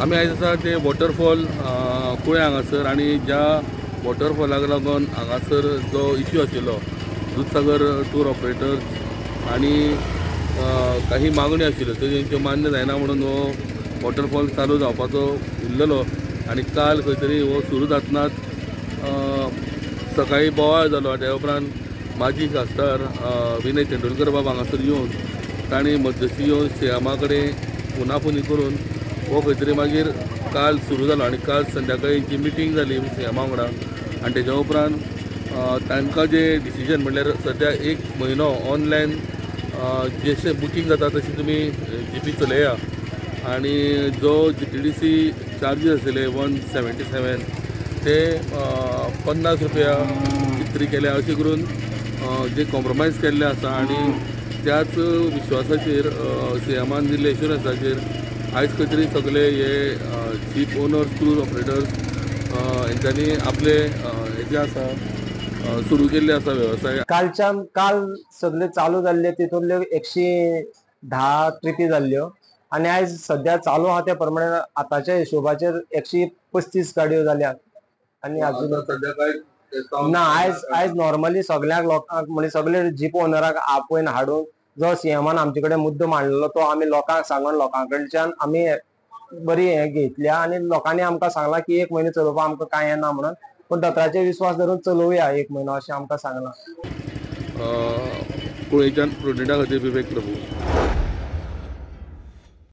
आमी आयज आसा ते वॉटरफॉल कुळें हांगासर आनी ज्या वॉटरफॉलाक लागून हांगासर जो इश्यू आशिल्लो दुदसागर टूर ऑपरेटर्स आनी काही मागण्यो आशिल्ल्यो त्यो तेंच्यो मान्य जायना म्हणून हो वॉटरफॉल चालू जावपाचो उरलेलो आनी काल खंय तरी हो सुरू जातनाच सकाळीं बोवाळ जालो. त्या उपरांत माजी खासदार विनय तेंडुलकर बाब हांगासर येवन तांणी मध्यस्थी येवन सीएमा कडेन फोनाफोनी करून हो खंय तरी मागीर काल सुरू जालो आनी काल संध्याकाळी जी मिटींग जाली सीएमा वांगडा आनी तेज्या उपरांत तांकां जे डिसिजन म्हणल्यार सद्या एक म्हयनो ऑनलायन जशें बुकींग जाता तशें तुमी जीपी चलया आनी जो GTDC charges आशिल्ले 177 ते 50 रुपया कितें तरी केल्या अशें करून जे कॉम्प्रोमायज केल्ले आसा आनी त्याच विश्वासाचेर सीएमान दिल्ले एश्युरन्साचेर आयज खंय तरी सगळे हे जीप ओनर्स टूर ऑपरेटर्स हेंच्यांनी आपले हे जे आसा सुरू केल्ले आसा वेवसाय. कालच्यान काल सगळे चालू जाल्ले तितूंतल्यो 110 ट्रिपी जाल्ल्यो आनी आयज सद्या चालू आहा त्या प्रमाणे आतांच्या हिशोबाचेर 135 गाडयो जाल्यात. आनी अजून सद्या काय ना, आयज नॉर्मली सगळ्यांक लोकांक म्हणजे सगळे जीप ओनराक आपोवन हाडून जो सीएमान आमचे कडेन मुद्दो मांडलेलो तो आमी लोकांक सांगून लोकां कडच्यान आमी बरी हें घेतल्या आनी लोकांनी आमकां सांगलां की एक म्हयनो चलोवपाक आमकां कांय येना म्हणून, पूण दोतोराचेर विस्वास धरून चलोवया एक म्हयनो अशें आमकां सांगलां. कुळेच्यान प्रुडंटा खातीर विवेक प्रभू.